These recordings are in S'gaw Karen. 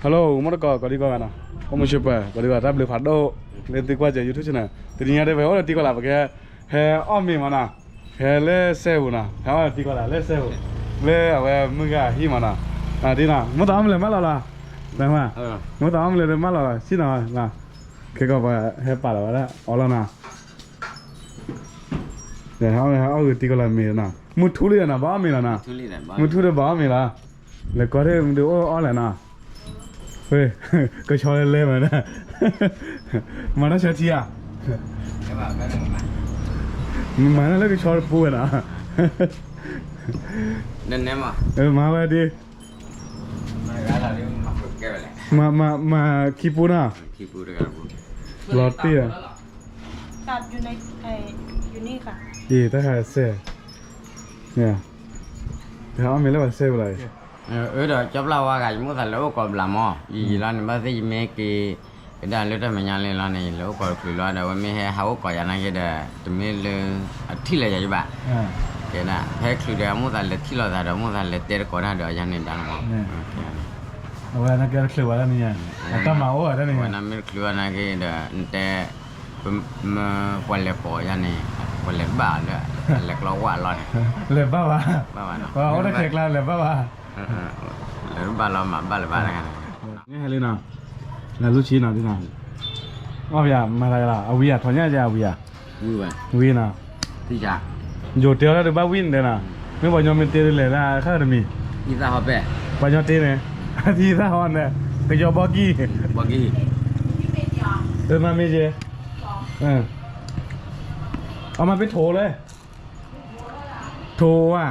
Hello မုၢ်တကိး ကိးဒံကိးဂၤနီၤ, အိၣ်မူဆူၣ်ပၢၤ ကိးဒံကိးဂၤ တၢ်ဘျုးဖးဒိၣ် လၢသုကွၢ်စဲး YouTube channel တနံၤညါဒ် ပဟဲအိၣ်ဒီးတံၤကီၢ်လၢ် ပကဟဲအီၣ်မ့ၤမးနီၤ, ဟဲလၢစဲပူၤနီၤ, ဟဲအီၣ်ဒီးတံၤကီၢ်လၢ် လၢစဲပူၤ လၢအဝဲမုၢ်ဂၤဟံၣ်မးနီၤ, ဒ်နီၤ မုၢ်သးအီၣ်မ့ၤလၢမၢလီၤလီၤ, မုၢ်သးအီၣ်မ့ၤလၢမၢလီၤလီၤ ဆံၣ်နီၤ, ခဲကီၢ်ပှၤဟဲပာ်လီၤဝဲဒၣ်အီလီၤနီၤ ဟဲအီၣ်ဂ့ၤတံၤကီၢ်လၢ်မ့ၤနီၤ, မုၢ်ထူလံနီၤ ဘၣ်အီၣ်မ့ၤလီၤနီၤ, မုၢ်ထူဒီးဘၣ်အီၣ်မ့ၤလီၤ, လဲၤကွၢ်ထံၣ်မုၢ်ဒုးအိၣ်အီၣ်လဲၣ်နီၤ, ကဆီလဲၤလဲၤမးနီၤ, မၤတၢ်ဆၢထံဧါ, မၤတၢ်လၢကဆီတပူဝဲနီၤ, မၤဝဲဒ် မၤခံပူနီၤ, လီၤတံၢ်ဧါ, တၢ်ဟဲစဲး, ဟဲအီၣ်မ့ၤလၢပှၤစဲးပူၤလီၤ, အၢဒီးကၠီပျၢ်ဝါဂၤ ယမိၣ်သးလဲၤအိၣ်ကိးဘျးမး, ယံာ်ယံာ်လီၤန့ၣ် ဘၣ်သ့ၣ်ယမ့ၢ်က့ၤ ကဒါလၢတၢ်မဲာ်ညါလံလီၤန့ၣ် ယလဲၤအိၣ်ကိးတချုးလီၤဒီး အဝဲမ့ၢ်ဟဲဟးအိၣ်ကိးယၤနာ်က့ဒီး တမ့ၢ်လၢ အထံၣ်လၢယၤယဘၣ်, ကဲဒၣ် ဖဲချုးဒီးအမိၣ်သးလဲၤထံၣ်လိာ်သးဒီး မိၣ်သးလဲၤတဲတကိးတၢ်ဒီးယၤန့ၣ်ဒါန့ၣ်မး, အဝဲနကဲတချုးဘၣ်တနံၤညါ, အတၢ်မၤအိၣ်ဘၣ်တနံၤညါ, ဝဲနမ့ၢ်တချုးဘၣ်နာ်က့ဒီး နတဲ မ့ၢ်ပှၤလဲၤကိးယၤန့ၣ် ပှၤလဲၤဘၣ်လၢ လဲၤကျီဝၣ်လီၤန့ၣ်, လဲၤဘၣ်ဘၣ်, အိၣ်တၢ်ခဲကျါလဲၤဘၣ်ဘၣ်, လဲၤဘၣ်လီၤမၤဘၣ်လၢၤဘၣ်န့ၣ်, ဟဲလံနီၤ, လၢလူၢ်ဆံနီၤ, အီၣ်ဖျါ မၤသးယလီၤ အဝံၤဧါ ထီၣ်ညၣ်ယၤအဝံၤဧါ, ဝံၤနီၤ, ယိၤတဲအီၤတၢ်ဒုးဘၣ်ဝံၣ်န့ၣ်တဲနီၤ, မ့ၢ်ပှၤကညီမ့ၢ်တဲဒုးလဲၤဒၣ်ခါတမံၤ, ပှၤကညီတဲန့ၣ်, သံသၣ်ဟီန့ၣ်, ကယီၤဘီကံၢ်, အမၤမ့ၢ်ယဲ, အမၤပ့ၤထိၣ်လဲၣ်, ထိၣ်ဧါ,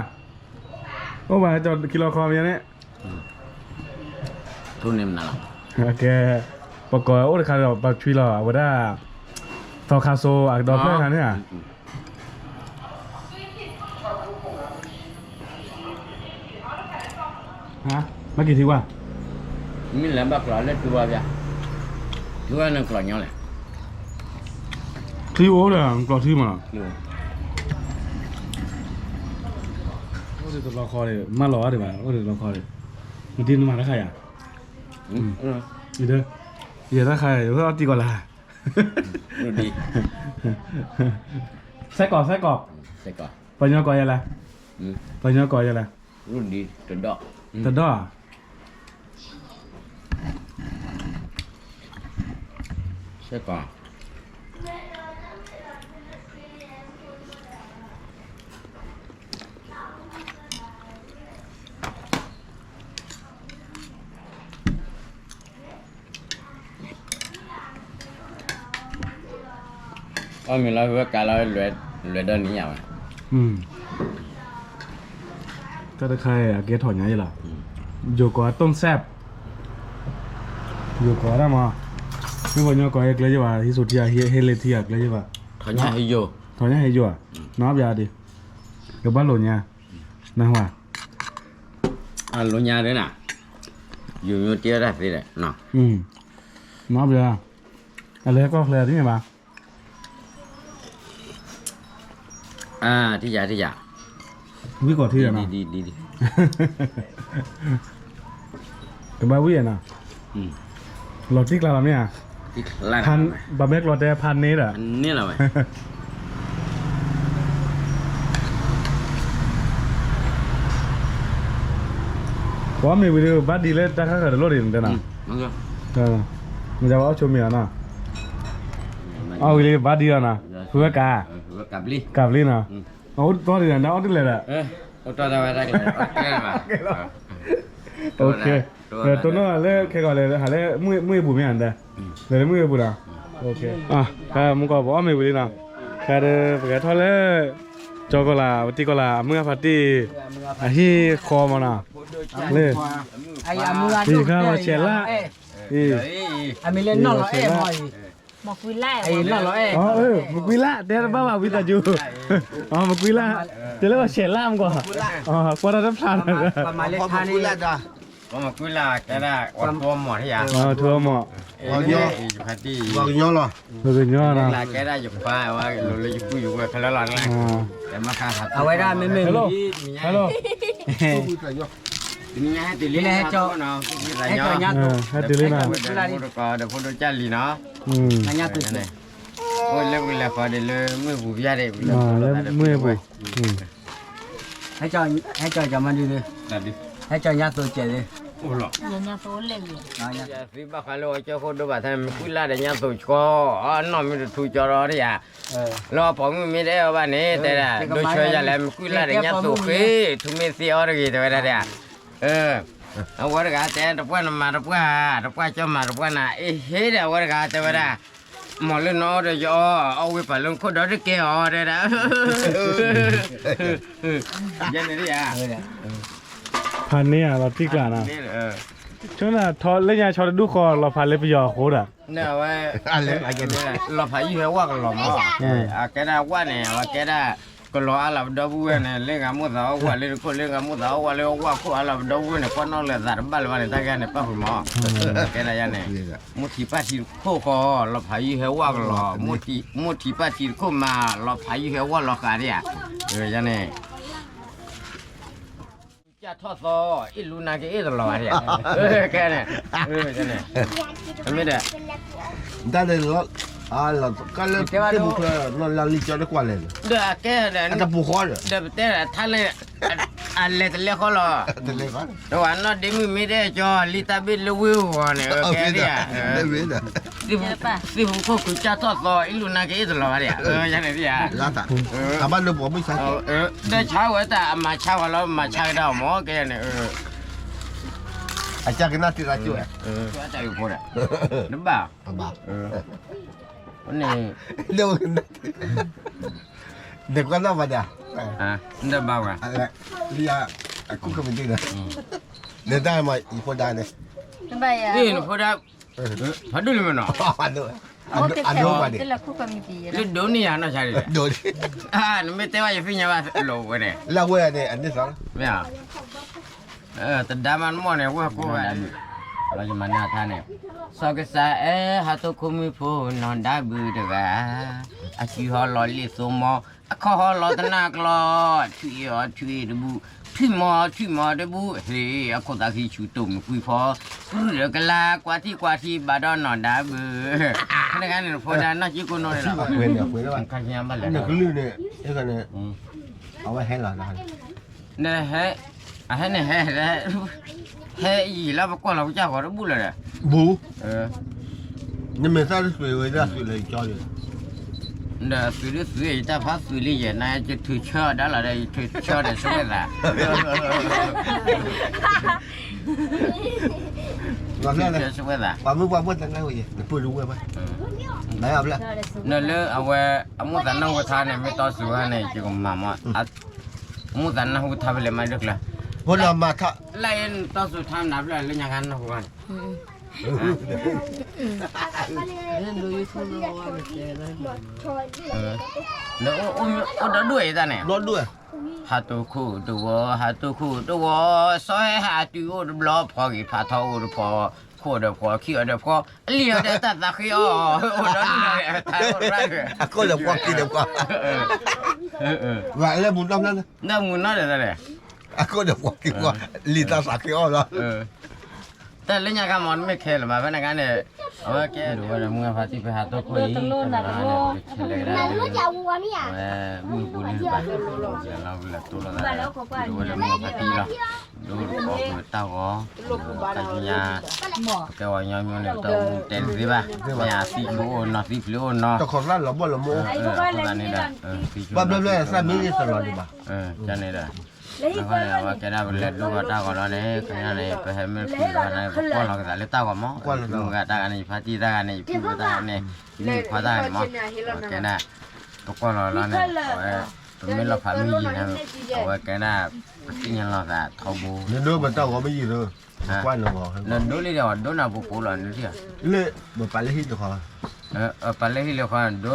အိၣ်ဘၣ်ကၠီခံလီၤခီမ့ၢ်န့ၣ်, ကဲ, ပကိးအိၣ်တခါဒီး ပဆွံလီၤ အဝဲဒၣ် သီခါစိအကဒီဖျၢၣ်ခါန့ၣ်ဧါ, ဘၣ်က့ၤထံကွၢ်, မ့ၢ်လၢဘၣ်ကျီၤလၢထံဝါဘၣ်, ထံဝါန့ၣ်ကျီၤညီလဲၣ်, ထံအိၣ်ဒီးကျီၤထံမးလီၤ, အိၣ်ဒံးတလီၤခီဒံး မၢလီၤအါဒံးဘၣ် အိၣ်ဒံးတလီၤခီဒံး, မတံနမၤတခါယၤ, ယဲတခါယၤ ယဖဲအီၣ်တံၢ်ကီးလၢ်, စဲကီး စဲကီး, ပှၤကညီကိးယဲလဲၣ်, ပှၤကညီကိးယဲလဲၣ်, တဒီၣ်, တဒီၣ်ဧါ, စဲကီး အီၣ်မ့ၤလီၤ ဟူဝဲကးလီၤ လွဲၤဒီးနံၤညါဝဲ, တၢ်တခါအကဲထီၣ်ညါယလီၤ, ယိၤကိး ต้มแซ่บ, ယိၤကိးဒၣ်မး, မ့ၢ်ပှၤကညီကိးယဲကျဲယဘၣ် ဟံးစိာ်ထံဧါ ဟ့လ့ထံဧါ ကျဲယဘၣ်, ထီၣ်ညၣ်ဟ့ယိၤ, ထီၣ်ညၣ်ဟ့ယိၤဧါ, နီၢ်ဘျါဒံး, ကဘၣ်လိာ်ညါ, နၢ်ဟူဧါ, အလိာ်ညါဒ်နၤ, ယိၤမ့ၢ်တ့ဝဲတၢ်သ့ဒီး, နီၢ်ဘျါ, အလဲၤဟဲကီၢ်ချၢတန့ၢ်ဘၣ် ထံၣ်ယၤထံၣ်ယၤ, ဝံၣ်ကီးထံၣ်ယၤနီၤ, ကဘၣ်ဝံၣ်ယၤနီၤ, လီၤတံၢ်ကျါလီၤမ့ၢ်ဧါ, ပှၤမဲာ်ကျိာ်တဲဖးန့ၣ်ဒီး, ပှၤမ့ၢ်ဝံၤဒီး ဘၣ်ဒံးလၢတၢ်ခါဃၢၤတလိၣ်ဒံးနတဲနီၤ, မ့ၢ်အီၣ်ဆိမ့ၤလီၤနီၤ, အီၣ်ဝံၤလံဘၣ်ဒံးလီၤနီၤ, ဖုဝဲကၤ, ကၤပျံၤနီၤ, အအိၣ်တသီဒံးနီၤ အအိၣ်တလဲၤဒီး, တိၢ်နီၣ်လၢခဲကီးလဲၤဟးလၢမုၢ်အ့ပူၤမ့ၢ်ဧါ, လဲၤလၢမုၢ်အ့ပူၤနီၤ, မုၢ်ကီၢ်ပအီၣ်မ့ၤဝံၤလံနီၤ, ခဲဒီးပကထီၣ်လၢ ကၠီကီၢ်လၢ် ပတံၤကီၢ်လၢ် အမုၢ်အဖါတံၢ် အဟံၣ်ဃီမးနီၤ, လၢ ယံၤခါပှၤဆဲးလၢ်, အမ့ၢ်လၢနီၢ်လီၤအဲၣ်မးအံၤ, မကွံလၢ်, မကွံလၢ် တဲတဘၣ်ဘၣ်ဝံသးစူၤ, မကွံလၢ်, တဲလၢပှၤဆဲးလၢ်မ့ၢ်ကီး, ကွၢ်တၢ်တဖျါန့ၣ်, ပှၤမကွံလၢ်ကဲဒၣ် ထူအမီၢ်, ပှၤကညီလီၤ, ပှၤကညီလီၤ, အဝဲဒၣ်မ့မ့ၢ်, hello, hello, တနံၤညါဟဲတုၤလံ ဟဲကၠီ, ဟဲကၠီညါ, ဟဲတုၤလံနီၤ, ဒီးဖိဒိၣ်ကၢ်လံၤနီၤ, ညါတုၤန့ၣ်, အိၣ်လၢပကလဲၤဃီဒီးလၢမုၢ်ပူၤဘၣ်ဒီး လၢမုၢ်ပူၤ, ဟဲကၠီ, ဟဲကၠီကၠီမၤဒုး, ဟဲကၠီညါသိးစဲးဒုး, သုဘၣ်ဃးလၢအီၤကၠီဃိဒိဘၣ်သးန့ၣ် မ့ၢ်ကွံလၢ်ဒီးညါသိးကီ, အနီၢ်မ့ၢ်တထူကၠီဒီးယၤ, လၢအပိာ်မုၣ်မ့ၢ်တအဲၣ်အီၤဘၣ်န့ၣ် တဲဒၣ် ဒိဆၢယၤလဲၣ် မ့ၢ်ကွံလၢ်ဒီးညါသိးဃ့, ထူမ့ၢ်သ့အီၤတဂ့ၤ တဲဝဲဒၣ်ဒၣ်, အဝဲတဂၤတဲတပှၢ်နမၤတပှၢ်, တပှၢ်ကၠီမၤတပှၢ်နၤ, အ့ဟ့ဒီးအဝဲတဂၤတဲဝဲဒၣ်, မ်လၢနအီၣ်ဒီးယအီၣ်, အီၣ်ဝံၤပာ်လၢနခိၣ်ဒီးတကဲအီၤ တဲဒၣ်, ယန့ၣ်ဒ်ယၤ, ဖးန့ၢ်ဧါလီၤတံၢ်ကျါနီၤ, ဆိနၤထီလၢညါဆီတဒူၣ်ဃီ လီၤဖးလၢပယီၤအဃိဒီး, အဝဲ, လီၤဖးယုၢ်ဟဲဝၣ်ကလီၤမး, အကဲဒၣ်ဝၣ်န့ၣ် အဝဲကဲဒၣ်, ကလီၤအါလီၤပဒီပုၢ်ဝဲၢ်န့ၣ် လၢဂၤမိၣ်သးအီၣ်ဝၣ်လၢတခိၣ် လၢဂၤမိၣ်သးအီၣ်ဝၣ်လၢအဝၣ်ခိၣ်အါလီၤပဒီပုၢ်ဝဲၢ်န့ၣ် ကွၢ်နီၣ်လၢသးတဘၣ်လၢၤဘၣ်န့ၣ် တၢ်ဂၤန့ၣ် ပၣ်ဃုာ်မး, ကဲဒၣ်ယၤန့ၣ်, မိၢ်ထံၣ်ပၢ်ထံၣ်တခိၣ်ဃီ, လီၤဖးယုၢ်ဟဲဝၣ်ကလီၤ, မိၢ်ထံၣ်ပၢ်ထံၣ်တခိၣ်မး, လီၤဖးယုၢ်ဟဲဝၣ်လီၤဃးဒ်ဧါ, ယၤန့ၣ် ကၢ်ထီၣ်သီ, အ့ၣ်လူနၤက့ၤအ့ၣ်တလီၤဘၣ်ဒ်ဧါ, ကဲန့ၣ်, မ့ၢ်ဒီး, တၢ်န့ၣ်, ကလၢသ့ၣ်မူချၢ, နီၢ်လၢလံကၠီတကွၢ်လဲၣ်, ဒီးအကဲ, တပူၤဃီဒီး, ဒီးပတဲထါလၢ, အလဲၤတလဲဃီလီၤ, တဝဲနီၢ်ဒ့မုၣ်မ့ၢ်ဒဲကၠီ လံတၢ်ဘ့ၣ်လၢဝ့ၢ်ဂီၤန့ၣ်, ကဲဒ်ဧါ, သ့ၣ်ဖူခိၣ်ခုးကၢ်ထီၣ်သီ အ့ၣ်လူနၤက့ၤအ့ၣ်တလီၤဘၣ်ဒ်ဧါ, ယၤန့ၣ်ဒ်ဧါ, အဘၣ်လၢပှၤမုၢ်ဆါ, ဒီးဆါဝဲတၢ်အမၤဆါဝဲလီၤ မၤဆါကဒါအီၤမ့ၢ်ကဲန့ၣ်, အကကနၣ်တံၤသးကၠိ, တၢ်အုးဖိဒီး, နဘၣ်, န့ၣ်, နကွၢ်နီၣ်ဘၣ်ဒၣ်, နဘၣ်ဝဲ, လံယၤ, အခိၣ်ကမံၤတံၢ်ဒီး, နတၢ်မၤယဖိဒါန့ၣ်, နဖိဒါ, ဖးဒိၣ်လံမနီၤ, အဒိဘၣ်န့ၣ်, လၢဒိးန့ၢ်ယၤနီၢ်ဆါဒံး, နမ့ၢ်တဲဘၣ်ယသ့ၣ်ညါဘၣ်လီၤဝဲန့ၣ်, လၢဝဲန့ၣ်, မ့ၢ်, တဒါမးနမီၢ်န့ၣ် ဝဲၢ်ကိးဂၤဒဲး, လီၤယမၤနၢၤထါန့ၣ်, စီၤကစၢ်အဲၣ် ဟးသိခိၣ်မုၣ်ဖိနီၢ်ဒါဘုးတဂၤ, အစုဟီလီၤလ့ၣ်သိမီ, အခီၣ်ဟီလီၤတနၢ်ကျီ, ထွံၣ်အီၤထွံၣ်တဘူၣ်, ထွံၣ်မီၤထွံၣ်မီၤတဘူၣ်, ဟ့ၣ်အခိၣ်သးဃံဆူၣ်တိၢ်မုၢ်ကွံဖီ, ကရုၢ်ဒီးကလါ ကွၢ်ထံကွၢ်ထံဘၣ်ဒီးနီၢ်ဒါဘုး, တဂၤန့ၣ်နဖိဒါနီၢ်ကံကိးနီၢ်န့ၣ်လီၤ, နကလုၢ်န့ၣ်, အဝဲဟဲလီၤ နဟဲ, အဟဲန့ၣ်ဟဲ, ဟဲအံၤလၢပကွၢ်လီၤပကစၢ်ဃီတဘူၣ်လၢၤဒီး, ဘူး, နမ့ၢ်သၣ်တသွံၣ်ဝဲဒၣ်သွံၣ်လၢယကၠီဒီး, ဒီးသွံၣ်ဒုသွံၣ်ယတၢ်ဖးသွံၣ်လံယဲၢ်နၤ ယထုးဆၢဒါလီၤဒီး ယထုးဆၢဒီးဆၢဝဲသး, ဆၢဝဲသး, ပှၤမုၣ်ပှၢ်မုၣ်တနၢ်ဟူယဲၢ် နပုၢ်တဝဲၢ်ဘၣ်, နလၢအဝဲ, အမိၣ်သးနၢ်ဟူထါန့ၣ် မ့ၢ်တီစူၤဝဲန့ၣ် ယကမၤမး, အမိၣ်သးနၢ်ဟူထါဖဲလဲၣ်မၤဒၢကျၢၤ, ဖိလီၤမၤထါ, လၢယတီစူၤထါနၤဖျၢၣ်လၢညါခါနၢ်ဟူဘၣ်န့ၣ်, နအိၣ်ဒီဒူၣ်အံၤတၢ်န့ၣ်, ဟးတိခိၣ်တဝီ ဟးတိခိၣ်တဝီ စီၤဟဲဟးတုၤအိၣ်တဘျီ ဖီဂ့ၤဖးထီအိၣ်တဖီ, ခိၣ်ဒီးဖီ ခံအီၤဒီးဖီ, အလံၤအီၤဒီးတၢ်သးဃ့အီၤ, အိၣ်ဒီဒူၣ်, အခိၣ်ဒီးဖီခံဒီးဖီ, ဝဲလၢမူနီၢ်ဖျၢၣ်န့ၣ်, နမူနီၢ်ဒီးတၢ်န့ၣ်, အခိၣ်ဒီးဖီခံဖီ, လံၤတၢ်သးဃ့အီၤလီၤ. တၢ်လၢညါခါမး နမ့ၢ်ခဲလၢာ်ဘၣ် ဖဲန့ၣ်ခါန့ၣ်, အဝဲကဲဒိးဝဲဒီးမုၢ်ဂၢ်ဖါတံၢ် ဖဲဟးတိခိၣ်အံၤ, ဖဲန့ၣ်ခါန့ၣ် ပကဆဲးလဲၤကဒါဒီး, အဝဲမုၢ်ပူၤလံဘၣ်, ကဲလီၤကလဲၤတိလိာ်သး, ဒိးဝဲဒီးမုၢ်ဂၢ်ဖါတံၢ်လီၤ, ဒိးတကိးပတၢ်ဂီၤ, တၢ်ညါ, ပကဲဝဲညီမီန့ၣ် ပတၢ်အိၣ်မူတဲတသ့ဘၣ်, မ့ၢ်အသံဖျိအိၣ်နီၤ သံဖျိအိၣ်နီၤ, တခီလၢလီၤဘီၣ်လီၤမူ, အဃိသတးန့ၣ်ဒီး, ဘၣ်ဘျီဘျီသးမ့ၢ်ဂ့ၤတလီၤဒံးဘၣ်, ကန့ၣ်ဒီး အဃိန့ၣ် အဝဲကဲဒၣ်ပလဲၤဒိၣ်ဘၣ်တၢ်ဂီၤလီၤန့ၣ် ကန့ၣ်န့ၣ် ပဟဲမ့ၢ်ကွံာ်လီၤန့ၣ် ပကွၢ်လီၤကသးလၢတၢ်ဂီၤမး, ယမုၢ်ဂၤတၢ်ဂၤန့ၣ် ယဖါတံၢ်တၢ်ဂၤန့ၣ် ယပုၢ်တၢ်ဂၤန့ၣ် ယမုၣ်ခွါတၢ်ဂၤန့ၣ်မး, အဝဲကဲဒၣ် ပကွၢ်လီၤလီၤန့ၣ် အဝဲ ပမ့ၢ်လီၤဖးမ့ၢ်ယံာ်န့ၣ် အဝဲကဲဒၣ် ပသ့ၣ်ညါလီၤသးထီဘိ, နဒိပတၢ်ဂီၤမ့ၢ်ယံာ်ဒီး ကွၢ်နဂီၤ, နဒိလံဒီး ဒိနၤပူၤပူၤလီၤန့ၣ်, လၢပပာ်လၢဟံၣ်တခီ, ပာ်လၢဟံၣ်လၢခီဒိ,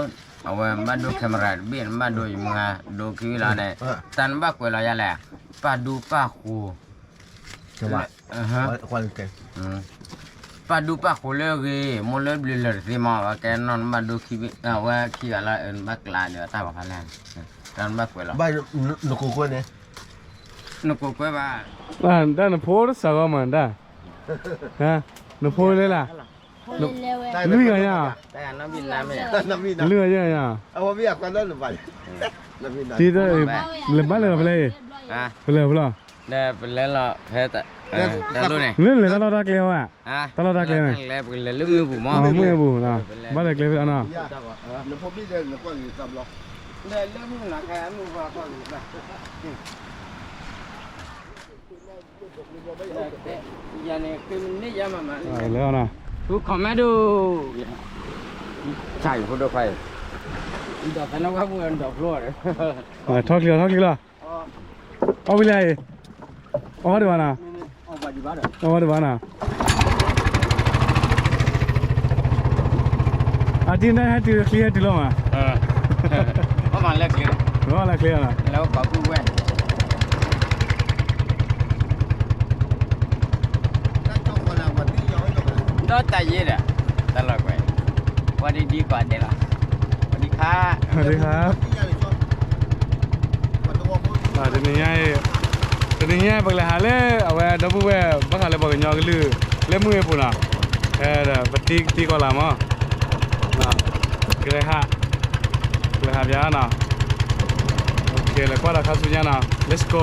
အဝဲဘၣ်ဒိ camera တဘ့ၣ် ဘၣ်ဒိယမုၢ်ဂၤ ဒိခံလီၤန့ၣ်, တၢ်နဘၣ်ကွဲးလီၤယၤလဲၣ်, ပၢ်ဒူပၢ်ဃိၤ ပၢ်ဒူပၢ်ဃိၤလၢအဂ့ၤ, မိၢ်လၢဘျုးလၢ်တသ့မး အဝဲကဲနီၢ်နဘၣ်ဒိခံဘ့ၣ်, အဝဲခံဂၤလၢနဘၣ်ကျးဒီးတၢ်ဂီၤဖးလဲၣ်, တၢ်နဘၣ်ကွဲးလီၤ, နကိးဃိန့ၣ်, နကိးကွဲဘၣ်, တၢ်နဖိတစးဂီၢ်မးတၢ်, နဖိလဲၤလၢ်, လွံၢ်ဂၤညါ, လွံၢ်ဂၤညါ, တံၤ လဲၤဘၣ်လဲၤလီၤဖဲလဲၣ်အံၤ, ဖဲလဲၣ်ဖဲလဲၣ်, လဲၤလဲၤတၢ်လီၢ်တၢ်ကျဲဝဲ, တၢ်လီၢ်တၢ်ကျဲန့ၣ်, မုၢ်အပူၤ, ဘၣ်လဲၤကျဲဖဲအနီၤ လဲၤအီၤနီၤ, ဆၣ်ဖိဒိၣ်ခွါအံၤ, ဒီးဖဲန့ၣ်ဝဲပူၤဒီးဖျိဒီး, ထီၣ်ချံလီၤ ထီၣ်ချံလီၤ, အီၣ်ဝံၤလံအံၤ, အီၣ်ဝဲဒံးဘၣ်နီၤ, အီၣ်ဝဲဒံးဘၣ်နီၤ, အတံၤန့ၣ်ဟဲတုၤချံဟဲတုၤလီၤမး, ဘၣ်လဲၤချံလီၤ, ဒီးတၢ်ယဲဒီး, တၢ်လီၢ်ကွဲး, ဝဲဒ်ဒ်ကွၢ်ဒဲးလီၤ, ဝဲဒ်ခါ, ဝဲဒ်ခါ, တနံၤညါအံၤ, တနံၤညါပကလဲၤဟးလၢအဝဲဒီပုၢ်ဝဲၢ် ဘၣ်ဃးလၢပှၤကညီကလုာ် လၢမုၢ်အပူၤနီၤ, အဲၣ်ဒိးပတံၤကတံၤကီၢ်လာ်မး, ကလဲၤဟး, ကလဲၤဟးပၠးနီၤ, ကလဲၤကွၢ်ဒီးခါဆူညါနီၤ, let's go.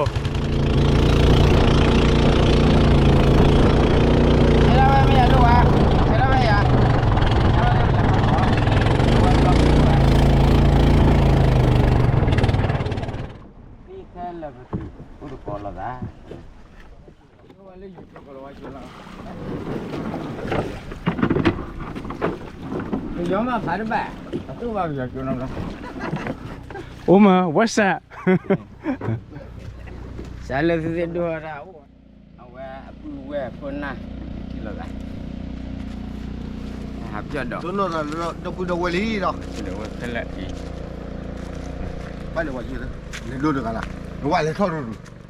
အိၣ်မး what's up, စးလၢသုသ့ၣ်ဒိၣ်ထီၣ်တၢ်အိၣ်, အဝဲအပုၢ်ဝဲၢ်ဖိနၢ်, ထံၣ်လိာ်သး, ဟးပျီၢ်ဒီး, ဒီပုၢ်ဒီဝဲၢ်လံဒီး, ဒီဝဲၢ်ဖဲလဲၣ်အံၤ, ဘၣ်လဲၤဝဲ, လဲၤဒိၣ်တဂၤလီၤ, ဝဲလဲၤထီၣ်ဒိၣ်ဒိၣ်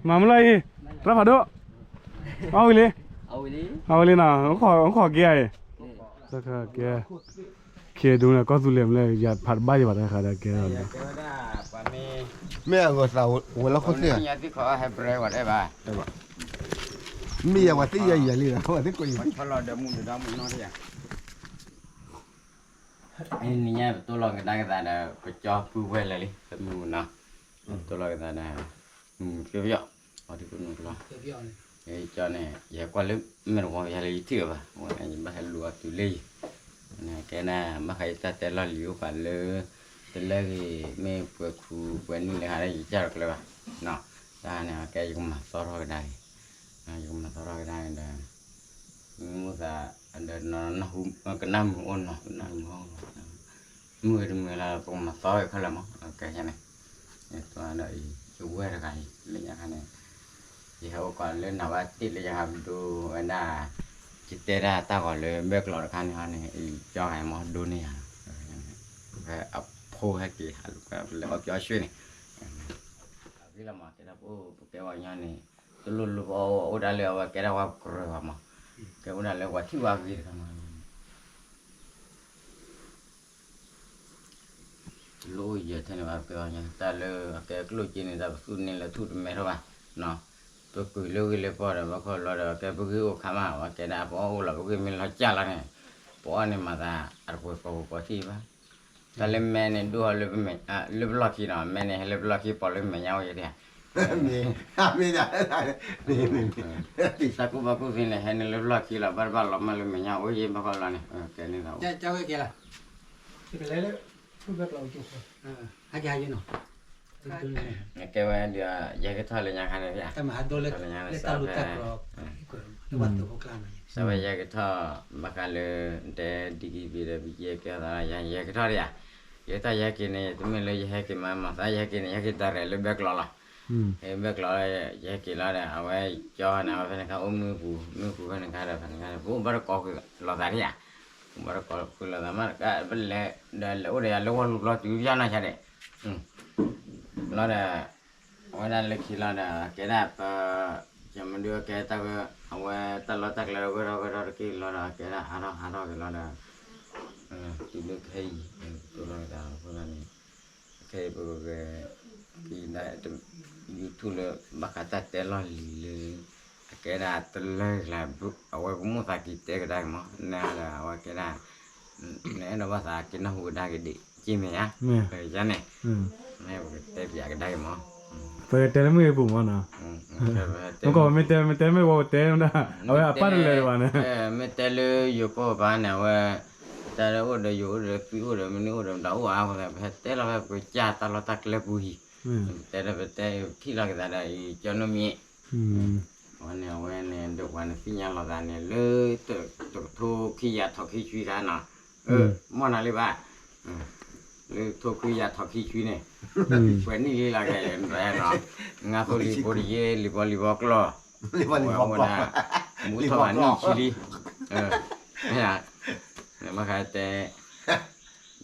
မၤမုၢ်လီၤအံၤ, တၢ်ဖးဒိၣ်, အီၣ်ဝံၤလံ, အီၣ်ဝံၤလံနီၤ, အိၣ်ခိးက့ၤအံၤ, ကဲ, ခဲဒိၣ်န့ၣ် ကီၢ်သူလ့ၤမလဲၣ် ယဖးတဘၣ်ယဘၣ်တခါဒီးကဲ, မ့ၢ်အဂီၤသးဝဲလီၤခိၣ်သ့ၣ်ဧါ, မ့ၢ်ယၤဝဲသ့ၣ်ယၤယၤလံ, နံၤညါ ပတိၢ်လီၤကဒါက့ၤသးဒီး ပကၠီပုၢ်ဝဲၢ်လၢာ်လံ, ပမုၢ်နီၤ, ပတိၢ်လီၤက့ၤသးဒီး, မုၢ်ကၠီပယီၤ, အီၤဒ်ကနူၤကလီ, ကၠီန့ၣ် ယဟဲကွၢ်လၢ မဲာ်တဝီယၤလၢယထံၣ်အီၤဘၣ်, ယဘၣ်ဟဲလူၤအီၤတုၤလၢယံၤ, ကဲဒၣ် ဘၣ်ဃးယတၢ်တဲလီၢ်လံၤအိၣ်ပှၤလၢ တလၢဂ့ၤ မ့ၢ်ပှဲၤခူပှဲၤနံၣ်လၢဟးဒီးယကၢ်ဒီးကျဲဘၣ်, တၢ်န့ၣ် ကဲယကမၤသီထီၣ်ကဒါက့ၤ, ယကမၤသီထီၣ်ကဒါက့ၤဒီး, မ့ၢ်သး, ဒီး ကနၣ်မုာ်အိၣ်နီၤ ကနၣ်မုာ်အိၣ်, မုာ်ဂ့ၤတမုာ်ဂ့ၤလီၤ ပကမၤသီဝဲခဲလၢာ်မး, ကဲန့ၣ်, ယဝဲၢ်တဂၤအံၤ လၢညါခါန့ၣ်, ယဟဲအိၣ်ကီးလၢနဝဲတ့ၢ်လၢညါခါပဒိဝဲဒၣ်, ယတဲဒၣ်တၢ်ဂီၤလၢဘဲၣ်ကျီးတခါန့ၣ်ဟီန့ၣ် အံၤကၠီဂၤမ့ၢ်ဒိန့ၢ်ယၤလီၤ, ဖဲအဖိဟဲက့ၤဟးလူၤဖဲလၢအီၣ်ကၠီဆွ့ၣ်န့ၣ်, အဂ့ၢ်လီၤမး ကဲဒၣ်ပအိၣ်ပကဲပှၤကညီန့ၣ်, တလိၣ်လိၣ်ပအိၣ်အိၣ်ဒၣ်လၢအဝဲကဲဒၣ်ဝဲကရၢဘၣ်မး, ကဲအိၣ်ဒၣ်လၢပှၤထံၣ်ဝဲဂ့ၤတခါမး တလိၣ်အိၣ်ယဲၢ်ထဲန့ၣ်ဘၣ် ပကဲပှၤကညီ တၢ်လၢအကဲကျိၣ်စ့န့ၣ် တၢ်ပသူၣ်န့ၢ်လၢထူၣ်တမဲထီၣ်ဘၣ်, ပကွံာ်လၢဂ့ၢ်လၢကီၢ်ဒီး ဘၣ်ခီလီၤဒီး ကဲပဂ့ၢ်အိၣ်ခါမး ပှၤကဲဒၣ်ပအီၣ်အိၣ်လီၤ ပဂ့ၢ်မ့ၢ်လီၤကၢ်လီၤန့ၣ်, ပအီၣ်န့ၣ်မၤသး အတပှဲၤကီၢ်ပူၤကီၢ်ထံၣ်ဘၣ်, တၢ်လၢမဲန့ၣ် ဒိၣ်ထီၣ်လၢပမဲာ်ညါ လၢပလီၢ်ခံနီၤ မဲန့ၣ် ဟဲလၢပလီၢ်ခံ ပိာ်လၢမဲာ်ညါအိၣ်ယဲၢ်ဒၣ် မ့ၢ်, မ့ၢ်ဒၣ်, သးကူၣ်ဘၣ်ကူၣ်သ့န့ၣ် ဟဲနုာ်လၢပလီၢ်ခံလီၤ ဘၣ်တဘၣ်လီၤမၢ်လၢမဲာ်ညါအိၣ်ယဲၢ်ဘၣ်ဃီလီၤန့ၣ်, ကဲန့ၣ်လီၤ, ကဲဝဲဒၣ် ယဟဲက့ၤထီၣ်လၢညါခါန့ၣ်, စးဝဲယဟဲက့ၤထီၣ် ဘၣ်ဃးလၢ တဲ DKBA ဒီး BGF ကဲသး ယဟဲက့ၤထီၣ်ဒံးဧါ, ယဟဲထီၣ်ယဟဲက့ၤန့ၣ် တမ့ၢ်လၢယဟဲက့ၤမး မၤသးယဟဲက့ၤန့ၣ် ယဟဲက့ၤတၢ်ရဲၣ်လၢဘဲကျီးလီၤ, ဟဲဘဲကျီးလီၤ ယဟဲက့ၤလီၤဒီး အဝဲကၠီန့ၣ် အဝဲဖဲန့ၣ်ခါအိၣ်မုၢ်ပူၤ မုၢ်ပူၤဖဲန့ၣ်ခါဒီး ဖဲန့ၣ်ခါဒီး ပအိၣ်ဘၣ်တကိးဃုာ်လိာ်သးဒံးဧါ, ပအိၣ်ဘၣ်တကိးဃုာ်လိာ်သးမး ပလဲၤဒီးလဲၤအိၣ်ဒီးယၤလၢဝီလူၤဘျီတုၤယါနီၢ်ဆါဒဲး, လီၤဒီး အဝဲဒၣ်လၢခံလီၤဒီး ကဲဒၣ်ပ, ယမ့ၢ်ဒုးကဲတၢ်ဂၢၢ် အဝဲတၢ်လီၢ်တၢ်ကျဲဒီးဂၢၢ်ထီၣ်ဂၢၢ်ထီၣ်တက့ၢ်လီၤဒီး ကဲဒၣ်ဟးထီၣ်ဟးထီၣ်က့ၤလီၤဒီး, တုၤလၢခဲအံၤ တိၢ်လီၤက့ၤသးလီၤ အဃိသတးန့ၣ်, ခဲအံၤပကဂဲၤ, ကံဒၣ်, YouTube လၢဘၣ်ဃးတၢ်တဲလီၢ်လံၤလၢ အကဲဒၣ်တလၢ်ကျါ အဝဲပမိၢ်သးက့ၤတဲကဒါက့ၤမး နဒီးအဝဲကဲဒၣ် နအဲၣ်ဒိးဘၣ်သးက့ၤနၢ်ဟူကဒါက့ၤဒံးက့ၤမ့ၢ်ဧါ, ယန့ၣ် ပကတဲပၠးကဒါက့ၤမး, ပတဲလၢမုၢ်အပူၤမးနီၤ, မ့ၢ်တဲလၢမုၢ်အပူၤမ့ၢ်တဲမ့ၢ်ဝဲပတဲမ့ၢ်ဒၣ် အဝဲအပၢ်တလၢာ်တဘၣ်န့ၣ်, မ့ၢ်တဲလၢယိၤကီၢ်ပၤန့ၣ် အဝဲ တၢ်လၢအိၣ်ဒီးယိၤအိၣ်ဒီးသွံၣ်အိၣ်ဒီးမနုၤအိၣ်ဒီးမတၤအိၣ်ဧါ, ပဟဲတဲလီၤဖဲပကစၢ်တၢ်လီၢ်တၢ်ကျဲပူၤဟံၣ်, ပတဲလီၤပတဲထံၣ်လီၤက့ၤသးဒီး ကၠီနိမံၤ အဝဲန့ၣ် အဝဲန့ၣ် ဒိးပှၤန့ၣ်သ့ၣ်ညါလီၤသးန့ၣ် လၢ တကထိခံကယၤထီၣ်ခံဆံခါနီၤ, မီၢ်နၤလံဘၣ်, လၢထိခွံကယၤထီၣ်ခံဆံန့ၣ်, ပှဲၤနံၣ်လံလီၤကဲနီၤ, ငါသိလံၤဖိတယ့ လံၤဘီလံၤဘီကျီၢ်, ဝဲမူဒၣ်, မူထီၣ်ဘၣ်နံၣ်ဆံလံ, မ့ၢ်ဧါ, နမ့ၢ်ဃးတဲ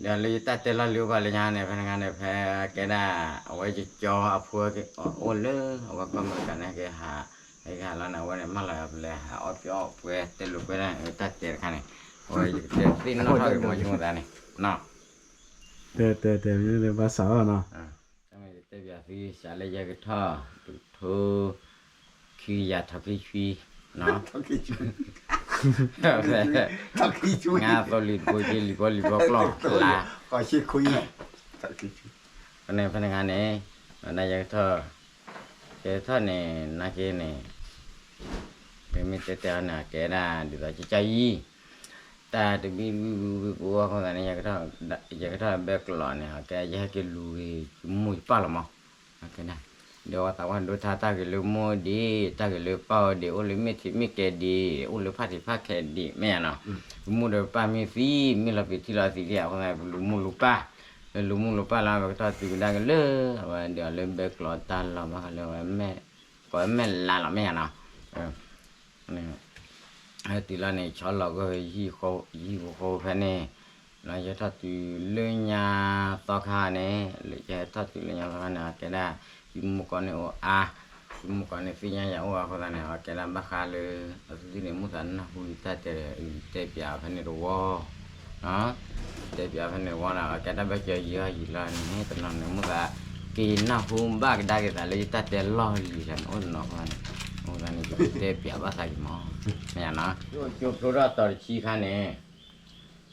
ဒီးလၢယတၢ်တဲလီၢ်လံၤအိၣ်ဘၣ်လၢညါန့ၣ် ဖဲန့ၣ်ခါန့ၣ် ဖဲကဲဒၣ် အဝဲယကၠီအဖိအိၣ်လၢ အဝဲကီၢ်အမဲရကၤန့ၣ် ဟဲက့ၤဟး, ဟဲက့ၤဟးလီၤန့ၣ် အဝဲန့ၣ် မၢလီၤပလဲၤဟးအီၣ်ပျီအီၣ်ပှဲၤတဲလိာ်ကွဲဒၣ် တၢ်တဲတခါန့ၣ်, အဝဲယကတဲသ့ၣ်နီၣ်ထီၣ်က့ၤမီၤယမိၢ်သးန့ၣ်, တဲတဲတဲ ဘၣ်စးအီၤနီၤ, တၢ်မ့ၢ်ယတဲပၠးသုစးလၢယကထီၣ် တကထိ ခံကယၤထီၣ်ခံဆံ ဖဲ ငါသိလံၤတဖိယ့ လံၤဘီလံၤဘီကျီၢ်လါ, ဖဲန့ၣ် ဖဲန့ၣ်ခါန့ၣ် နယကထီၣ်, ယကထီၣ်န့ၣ် နာ်က့န့ၣ် ပမ့ၢ်တဲတဲအီၤန့ၣ် ကဲဒၣ်ဒ်သိးကကၢ်အံၤ, တၢ်တဘံဘံဘံဘံပအီၣ်အဃိသတးန့ၣ် ယကထီၣ်ဘဲကျီးန့ၣ် ကဲယဟဲက့ၤလူၤဂ့ၤ ယမိၢ်ယပၢ်လီၤမး, ဒီးအဝဲသးဝဲဒိထါတၢ်ဂ့ၤလၢမိၢ်ဒံး တၢ်ဂ့ၤလၢပၢ်အီၤဒံး အိၣ်လၢမ့ၢ်ထံးမ့ၢ်ကဲဒံး အိၣ်လၢဖးထံးဖးခဲဒံး မ့ၢ်ဧါနီၤ, ပမိၢ်ဒီးပၢ်မ့ၢ်သံ မ့ၢ်လီၤပံာ်ထံလီၤသံသ့ၣ် အဃိသတး ပလူၤမိၢ်လူၤပၢ်, လၢလူၤမိၢ်လူၤပၢ်လီၤ ပကထီၣ်တုၤကဒါက့ၤလၢ အဝဲဒီးလၢဘဲကျီးတၢ်လီၢ်ဘၣ်ဃးလၢအဝဲ ကိးဝဲမဲၢ်လါလီၤ မ့ၢ်ဧါနီၤ, ဟဲတုၤလီၤန့ၣ် ဆီလီၤကီၢ် ယဟံၣ်ဖိဃီဖဲန့ၣ်, လီၤယထီၣ်တုၤလၢညါသီခါန့ၣ်, ယဟဲထီၣ်တုၤလၢညါသီခါန့ၣ် အကဲဒၣ် ယမူကီၢ်န့ၣ်အိၣ်အါ, ယမူကီၢ်န့ၣ်သ့ၣ်ညါယၤအိၣ်အဃိသတးန့ၣ် အကဲဒၣ်ဘၣ်ဃးလၢ အသုသုန့ၣ် မိၢ်သးနၢ်ဟူယတၢ်တဲဒီး ယတဲပၠးဖဲန့ၣ်တဝီ တဲပၠးဖဲန့ၣ်တဝီဒီး အကဲတၢ်ဘၣ်ကၢယံာ်အီၤယံာ်လီၤန့ၣ် တနီၤန့ၣ် မိၢ်သးက့ၤနၢ်ဟူဘၣ်ကဒါက့ၤသးလၢယတၢ်တဲလီၢ်လံၤလၢန့ၣ် အိၣ်တနီၤဃီန့ၣ်, အဃိသတးန့ၣ် ယကတဲပၠးဘၣ်သးက့ၤမး, မ့ၢ်ဧါနီၤ, ကၠိဖျိထီၣ်တီၤတဆံခါန့ၣ်,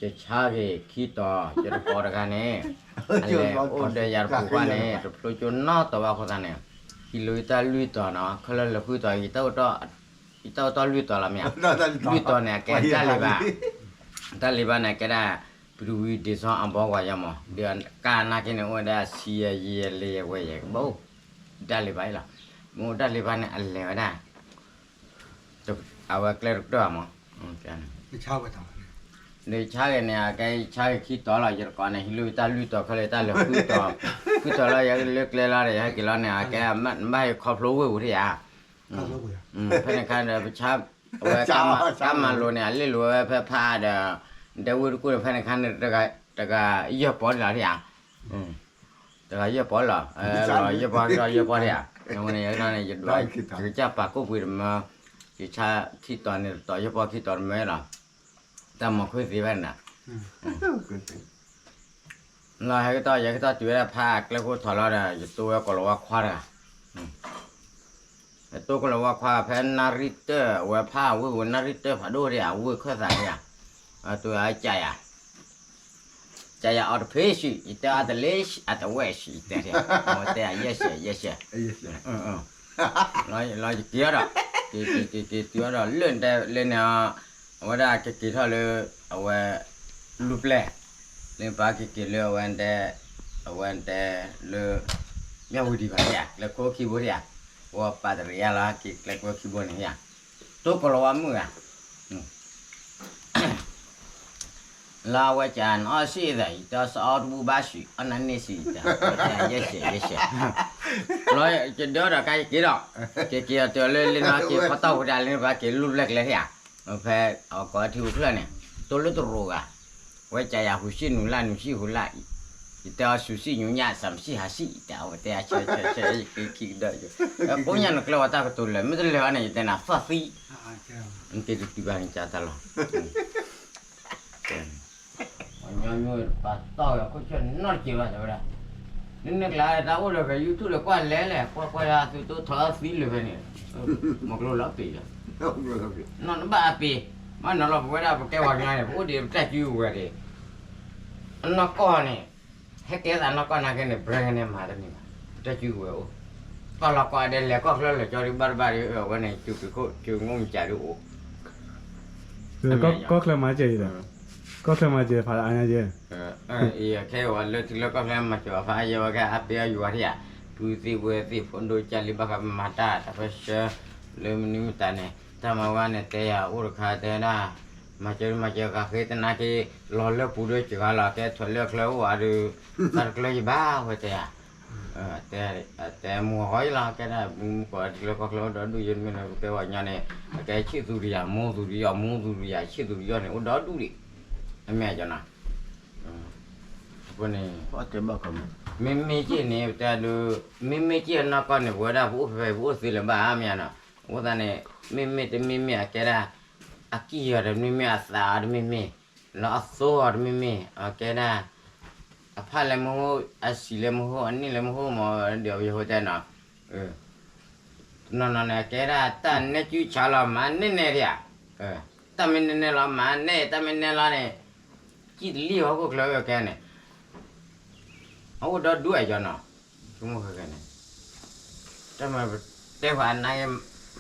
ယဆါက့ၤခံတီၤ ယတကိးတဂၤန့ၣ်, အလဲၤအိၣ်ဒီးယၤတပူၤဃီန့ၣ် တဖျိကၠိနီတတီၤဘၣ်အဃိသတးန့ၣ်, ဟံးလိာ်ယတၢ်လွံၢ်တီၤနီၤ ခဲလၢာ်လဲၤဃုတီၤ ယတၢ်အိၣ်တီၢ်လွံၢ်တီၤလီၤမ့ၢ်ဧါ, လွံၢ်တီၤန့ၣ် အကဲတၢ်လ့ၤဘၣ်, တၢ်လ့ၤဘၣ်န့ၣ် အကဲဒၣ် ပတဝံၤဒ့စီအဘီကွၢ်ယါမး ဒီးကၢ်နာ်က့န့ၣ် အိၣ်ဝဲဒၣ်ဆံယဲၢ်ယဲၢ်လဲၤယဲၢ်ဝဲယဲၢ်ကဘၣ်အိၣ်, တၢ်လ့ၤဘၣ်အံၤလီၤ, မ့ၢ်အိၣ်တၢ်လ့ၤဘၣ်န့ၣ် အလဲၤဝဲဒၣ် အဝဲကျဲတကတၢၢ်မး, ဒီးဆါက့ၤန့ၣ် အကဲဆါက့ၤခံတီၤလီၤ ယတကိးန့ၣ် ဟံးလိာ်ယတၢ်လွံၢ်တီၤ ခဲလၢာ်ယတၢ်လဲၤဃုတီၤ, ဃုတီၤလီၤ ယလၢကျဲလီၤဒီး ယဟဲက့ၤလီၤန့ၣ် အကဲဘၣ်ဟ့ၣ်ခီဖျိဝ့ၢ်ပူၤထံၣ်ဧါ, ဖဲန့ၣ်ခါဒီး ပဆါ အဝဲကါမၤလိၤန့ၣ် အလ့ၣ်လိၤဝဲဖဲဖးဒီး ဒဲဝ့ၢ်တကူၣ်န့ၣ် ဖဲန့ၣ်ခါန့ၣ် တဂၤယဲၢ်ပီၢ်လီၤထံၣ်ဧါ, တဂၤယဲၢ်ပီၢ်လီၤ, လီၤယဲၢ်ပီၢ်ဒီးယဲၢ်ပီၢ်ထံၣ်ဧါ, အဝဲန့ၣ် ယကစၢ်ပာ်ကိၣ်ပှ့ၤတမၢ, ယဆါခံတီၤန့ၣ်တတီၤ ယဲၢ်ပီၢ်ခံတီၤတမၢလီၤ, တၢ်မၤခွ့သ့ဘၣ်န့ၣ် လီၤဟဲကတီၢ် ယဟဲကတီၢ်တုၤဝဲဒၣ်ဖးကျဲခိၣ်ထီၣ်လီၤဒီး ယတိဝဲကိၤလၤဝါခွါတဂၤ, ယတိကိၤလၤဝါခွါဖဲနၣ်ရံၣ်တၢၢ် အဝဲဖးဝ့ၢ်ဝဲနၣ်ရံၣ်တၢၢ်ဖးဒိၣ်ဒံးဧါ ဝ့ၢ်ခၢၣ်သးဒံးဧါ, အတိဝဲကယၤ ကယၤအီၤတဖ့ၣ်ဆံး ယတဲအီၤတလ့ၣ် အတဝဲၢ်ဆံး ယတဲ, အဝဲတဲအ ယဲၢ်ဆံး ယဲၢ်ဆံး, လီၤယက့ၤအီၤဒီး, က့ၤက့ၤက့ၤက့ၤတုၤအီၤဒီး လၢန့ၣ် အဝဲဒၣ်ကက့ၤထီၣ်လၢ အဝဲ လူၤပျဲၢ်, လၢပှၤကက့ၤလၢအဝဲတဲ, အဝဲတဲလၢ မၠၣ်ဝတံၤဘၣ်ဧါ ကျဲခိၣ်ခံဘိဧါ, ဝဲပာ်တရံးယါလီၤ က့ၤကျဲခိၣ်ခံဘိန့ၣ်ဧါ, တိကိၤလၤဝါမုၣ်ဧါ လၢအဝဲကနအီၣ်စံၣ်သး ယတဲအီၤစအီတဘူၣ်ဘၣ်စံး အီၣ်နၤန့ၢ်စံး ယတဲ, ယဲၢ်ဆံး ယဲၢ်ဆံး, လီၤယဒၢဒီးကါယက့ၤဒီး, က့ၤက့ၤအီၤတဲအီၤလၢလၢနီၤက့ၤဖီတီၢ်ဝဲဒၣ်လၢပှၤက့ၤလူၤဘျဲၣ်ကျဲဟ့ၣ်ဧါ, ဖဲအကိးထံဖိကျၢၢ်န့ၣ်, တိၢ်လၢတရူးဂၤ, ဝဲကယၤဟူးစံၣ်နူၤလၢ် နူၤစံၣ်ဟူးလၢ်, ယတဲအီၤစူၤစံၣ်ညူညၣ် စးမစံၣ်ဟးစံၣ် ယတဲအဝဲတဲအဆၢဆၢဆၢ ယက့ၤခံကဒီး, ကိးညါနကျဲဝဲတၢ်ကတိၤလၢာ် မ့ၢ်တလၢာ်ဘၣ်န့ၣ် ယတဲနၤသီၣ်သံ နက့ၤတတုၤဘၣ်န့ၣ်ကၢ်တၢ်လီၤ, ပှၤညီနုၢ်ပာ်တီၢ်ဝဲခိၣ်ဆၢၣ်နီတက့ၤဘၣ်တဲဝဲဒၣ်, နန့ၣ်ကျါတၢ်အိၣ်ဒီးဖဲ YouTube လၢကွၢ်လဲၣ်လဲၣ် ကွၢ်ကွၢ်ယသုတိၢ်ထီသံလၢဖဲန့ၣ်, မီၤကျိလီၤပ့ၤလီၤ, နီၢ်နဘၣ်အပ့ၤ, မ့ၢ်နီၤလီၤ ပဝဲဒၣ်ပကဲပှၤကညီန့ၣ် ပအိၣ်ဒံးပတၢ်စုကဝဲၤဒံး, အနီၢ်ကီၢ်န့ၣ် ဟဲကဲသးနီၢ်ကီၢ်နာ်က့န့ၣ် ဘြဲၤန့ၣ်မၤတန့ၢ်ဘၣ်, ပတၢ်စုကဝဲၤအိၣ်, ကီၢ်လီၤကီၢ်ဒဲး လဲၤကီၢ်ချၢလဲၤကၠီဒံးဘၣ်တဘၣ်ဒီး အဝဲန့ၣ် တုၤကခိၣ်တုၤငိၢ်မစးဒုအိၣ် ကီၢ်ချၢမၤစၢၤအံၤဒီး, ကီၢ်ချၢမၤစၢၤဖးအါညါယဲ, ခဲအံၤဝဲလၢထံလၢကီၢ်ချၢမၤစၢၤအီၤဖးယဲဝဲ ကဲအပ့ၤအယွၤထံၣ်ဧါ, ပုၢ်သ့ၣ်ဝဲၢ်သ့ၣ်ဖိဒိၣ်ကၢ်လံဘၣ်ဃးမၤတၢ်တၢ်ပၢဆှၢ လၢမနုၤမတၤန့ၣ် တၢ်မၤဝဲန့ၣ် တဲယၤအိၣ်တခါတဲဒၣ်, မၤစၢၤမၤစၢၤဃးဃ့တနာ်က့ၤ လီၤလၢပူၤဒီးစှၤလီၤ ကဲထွဲလၢချၢအိၣ်အါဒီး တၢ်တကျၢၤယဘၣ်ဝဲတဲယၤ တဲမုၢ်ဂီၤအံၤလီၤ ကဲဒၣ်မုၢ်ကီၢ်တကျၢၤကီၢ်ချၢအိၣ်ဒီး ဒူၣ်ယိမ့ၢ်လၢပကဲဝဲညီန့ၣ် အကဲဆံၣ်သူတယၤ မူသူတယီၢ် မူသူတယၤ ဆံၣ်သူတယီၢ်န့ၣ် အိၣ်ဒီးဒူၣ်ဒံး, အမ့ၢ်အကီၢ်နီၤ, အဃိန့ၣ် မ့မ့ၢ်က့ၢ်န့ၣ် ပတဲဒုး မ့မ့ၢ်က့ၢ်အနီၢ်ကီၢ်န့ၣ် ပဝဲဒၣ်ပအိၣ်ဖဲဖဲပအိၣ်သ့လၢၤဘၣ်မ့ၢ်နီၤ, အဃိသတးန့ၣ် မ့မ့ၢ်တမ့မ့ၢ်အကဲဒၣ် အကံၢ်အီၤတမ့မ့ၢ် အသးအီၤတမ့မ့ၢ် လၢအသိအီၤတမ့မ့ၢ် အကဲဒၣ် အဖၣ်လဲၣ်မ့ၢ်ဟိၣ် အစံာ်လဲၣ်မ့ၢ်ဟိၣ် အနံၣ်လဲၣ်မ့ၢ်ဟိၣ်မ့ၢ် ဒီးယဟိတဲနီၤ, တနီၤနီၤန့ၣ် အကဲဒၣ်တၢ်နဲၣ်ကုဆါလီၤ မၤနဲၣ်နဲၣ်ဒံးဧါ, တၢ်မ့ၢ်နဲၣ်နဲၣ်လီၤ မၤနဲၣ် တၢ်မ့ၢ်နဲၣ်လီၤန့ၣ် ကံၢ်တလံၢ်ဟီၣ်ခိၣ်ချၢကဲန့ၣ် အအိၣ်ဒီးဒူၣ်အယီၤနီၤ, ဆိကမိၣ်ဃဲဃဲန့ၣ် တၢ်မၤတဲပှၤအနါ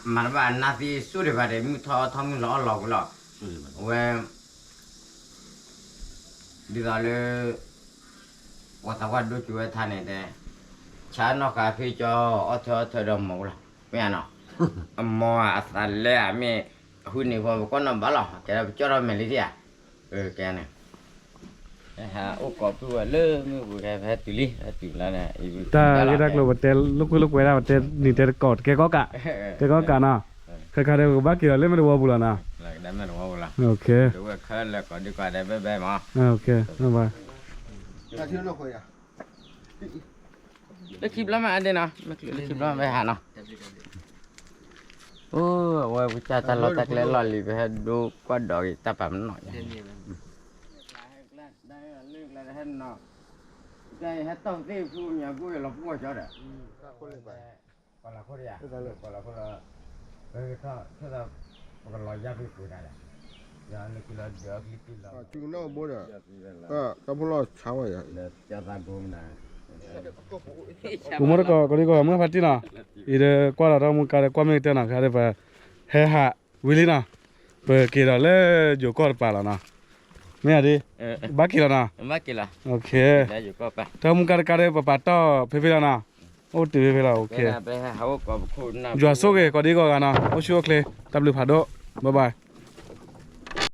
မၤတဘၣ်အနါသံစိၣ်ဒံးဘၣ်ဒီး မုၢ်ထီၣ်ထီၣ်မုၢ်လီၤအီၣ်လီၤဝဲလီၤ, အဝဲ ဒ်သိးလၢ ပှၤသးပှၢ်ဒိၣ်ကၠိဝဲထါန့ၣ်တဲ, ဆါနီၢ်ဃာ်ဖ့ကၠီ အီၣ်ထၢအီၣ်ထၢဒီးမီၤလီၤ, မ့ၢ်ဧါနီၤ, အမီၤဧါ အသးလဲဧါ မ့ၢ် အဃုန့ၣ်ဃီ ပကွၢ်နီၣ်ဘၣ်လီၤ, ကဲဒီးပကၠီၣ်ထီၣ်မဲာ်လံထံၣ်ဧါ, ကဲန့ၣ် ဟဲအိၣ်ကိးပုၢ်ဝဲလၢမုၢ်ပူၤ ကဲဖဲတုၤလံ ဖဲတုၤလီၤန့ၣ် တၢ်ဂ့ၢ်တၢ်ကျိၤ ပတဲလိာ်ကွဲလိာ်ကွဲဒၣ် ပတဲနံၤတဲတကိး တကဲကီၣ်ကး, တကဲကီၣ်ကးနီၤ, ခဲခါဒီးပကဘၣ်က့ၤဒီးလၢမဲာ်တဝီပူၤလီၤနီၤ, လၢခံဘျီမးအဒ့နီၤ, အိၣ် အဝဲပကစၢ်တၢ်လီၢ်တၢ်ကျဲလီၢ်လံၤ ပဟဲဒိကွၢ်ဒီးက့ၤတၢ်ပာ်မနီၤ, ဟဲတၢ်သ့ၣ်ဖူမၠးကူၣ်လီၤပှီၢ်ကၠီဒီး ကလီၤခိၣ်ဒီး ကလီၤခိၣ်ဒီး ပကလီၤယၢ်ဖဲပှၤတၢ်ဒီး ယလၢခံလီၤဒၢးအချံတံၢ်လီၤ ကၠူကနီၣ်ဘိဒီး တၢ်ဖိလီၤဆါဝဲယၤ ပမ့ၢ်တကိး ကိးဒံကီး မုၢ်ဖါတံၢ်နီၤ, အံၤဒီးကွၢ်လီၤတၢ်မူကါဒီး ကွၢ်မ့ၢ်ကတၢၢ်နီၤ ခါဒီးပဟဲဟးဝံၤလံနီၤ, ပက့ၤဒီးလၢယိၤကီၢ်တပၤလီၤနီၤ, မ့ၢ်ဧါဒ်, ဘၣ်က့ၤလီၤနီၤ, တၢ်မူကါတကါဒီးပပာ်တီၢ်ဖဲဖဲလီၤနီၤ, အိၣ်တ့ၢ်ဖဲဖဲလီၤ, ယွၤဆိၣ်ဂ့ၤကိးဒံကီးဂၤနီၤ, အိၣ်ဆူၣ်အိၣ်ချ့ တၢ်ဘျုးဖးဒိၣ်, bye bye.